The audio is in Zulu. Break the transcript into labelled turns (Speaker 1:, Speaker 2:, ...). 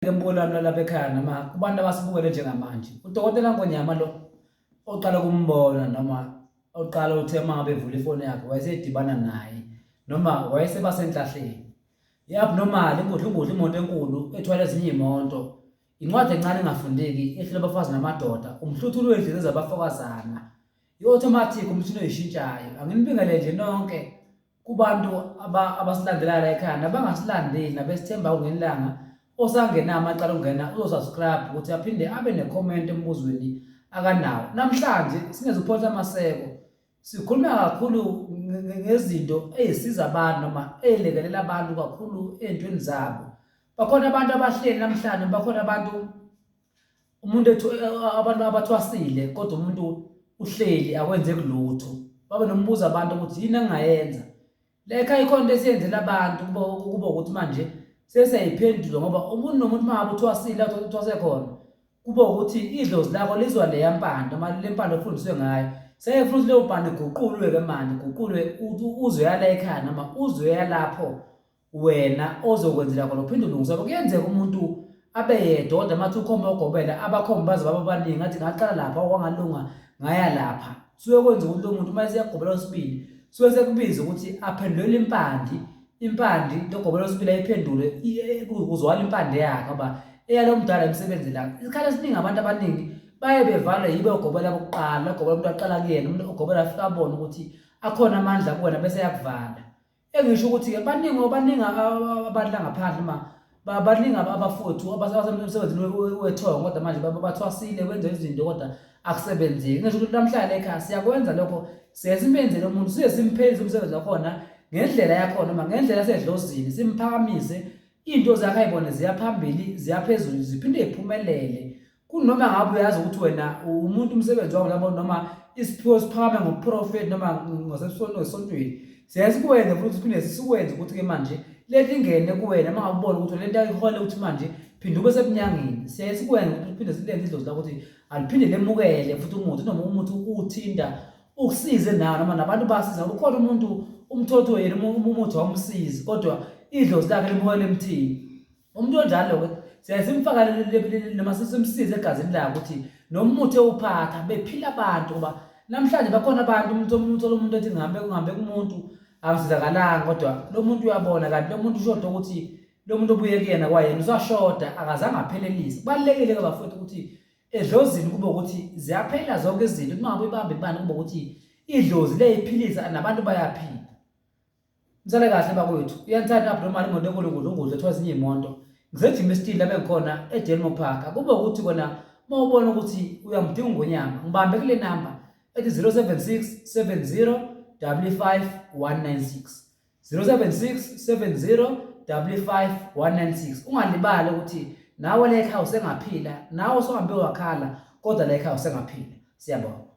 Speaker 1: Ngibingelele mbukeli wami lapha ekhaya noma kubantu abasibukele njengamanje. Udokotela Ngonyama lo oqala ukumbona noma oqala uthe uma ngabe evula ifoni yakhe wayesedibana naye noma wayeseba senhlahleni. I-abnormal ingudlungudlu imoto enkulu ethwala ezinye iy'moto. Incwadi encane engafundeki ehlula abafazi namadoda, umhluthulo wey'ndlela zabafokazana. I-automatic umshini oyishintshayo. Anginibingele nje nonke kubantu abasilandelayo la ekhaya nabangasilandeli nabesithemba kungelanga osangena amacala okungena uzosubscribe ukuthi aphinde abe ne-comment embuzweni akanawo. Namhlanje singezuphonsa amaseko sikhuluma kakhulu ngezinto ey'siza abantu noma ey'lekelela abantu kakhulu ey'ntweni zabo. Bakhona abantu abahleli namhlanje, bakhona abantu umuntu ethu abantu abathwasile kodwa umuntu uhleli akwenzeki lutho babe nombuzo abantu ukuthi yini engingayenza le ekhaya ikhona into esiyenzela abantu kuba kuba ukuthi manje sesiyayiphendula ngoba umuntu nomuntu uma ngabe uthwasile uthwase khona kuba ukuthi idlozi lakho lizwa leya mpande noma le mpande ofundiswe ngayo seyefuna ukuthi leyo mpande iguqulwe-ke manje iguqulwe uzoyala ekhaya noma uzoya lapho wena ozokwenzela khona uphinde ulungise ngoba kuyenzeka umuntu abe yedwa kodwa mathi ukhomba ogobela abakhombi baze baba baningi ngathi ngaqala lapha okwangalunga ngaya lapha suke kwenza ukuthi lo muntu uma eseyagobela osibili suke sekubiza ukuthi aphendulele impandi impandi logobela osibili ayiphendule kuzwakala impande yakhe ngoba eyalo mdala emsebenzi la isikhathi esiningi abantu abaningi baye bevalwe yibo ogobela bokuqala ogobela umuntu aqala kuyena umuntu ogobela afika abone ukuthi akhona amandla kuwena bese yakuvala Engisho ukuthi-ke baningi baningi abantu la ngaphandle uma baningi abafowethu abasemsebenzini wethongo kodwa manje bathwasile wenza izinto kodwa akusebenzeki. Ngisho ukuthi namhlanje ekhaya siyakwenza lokho siye simenzele umuntu siye simphelise umsebenzi wakhona ngendlela yakhona noma ngendlela yasedlozini simphakamise iy'nto zakhe ayibone ziya phambili ziya phezulu ziphinde ziphumelele Kunoma ngabe uyazi ukuthi wena umuntu umsebenzi wakho labo noma isiphiwo siphakame ngokuprofeti noma ngasesontweni siyaye sikwenze futhi siphinde sikwenze ukuthi-ke manje lento ingene kuwena uma ngabe ubona ukuthi lento ayihole ukuthi manje phinde ube sebunyangeni siyaye sikwenze ukuthi uphinde silenze idlozi lakho ukuthi aliphinde lemukele futhi umuthi noma umuthi uwuthinta ukusize nawo noma nabantu basiza ngoba ukhona umuntu umthotho yena umuthi wamsizi kodwa idlozi lakhe limukele emthini Umuntu onjalo-ke siyaye simfakele noma simsize egazini lakhe ukuthi nomuthi ewuphatha bephila abantu ngoba namhlanje bakhona abantu umuntu uthola umuntu ethi ngihambe ngihambe kumuntu angisizakalanga kodwa lo muntu uyabona kanti lo muntu ushoda ukuthi lo muntu obuye kuyena kwayena usashoda akazange aphelelise. Kubalulekile-ke bafowethu ukuthi edlozini kube ukuthi ziyaphela zonke izinto uma ngabe uyibamba ibani kube ukuthi idlozi liyayiphilisa nabantu bayaphila. Nisale kahle bakwethu. Iyanithanda abnormal imoto enkulu ngudlungudlu ethiwa ezinye iy'moto. Ngisejima esitili la bengikhona eDelmo Park. Kube ukuthi kona uma ubona ukuthi uyamdinga uNgonyama, ngibambe kule namba ethi 076 70 55 196. 076 70 55 196. Ungalibali ukuthi nawe la ekhaya usengaphila, nawe usuhambe wakhala kodwa la ekhaya usengaphila. Siyabonga.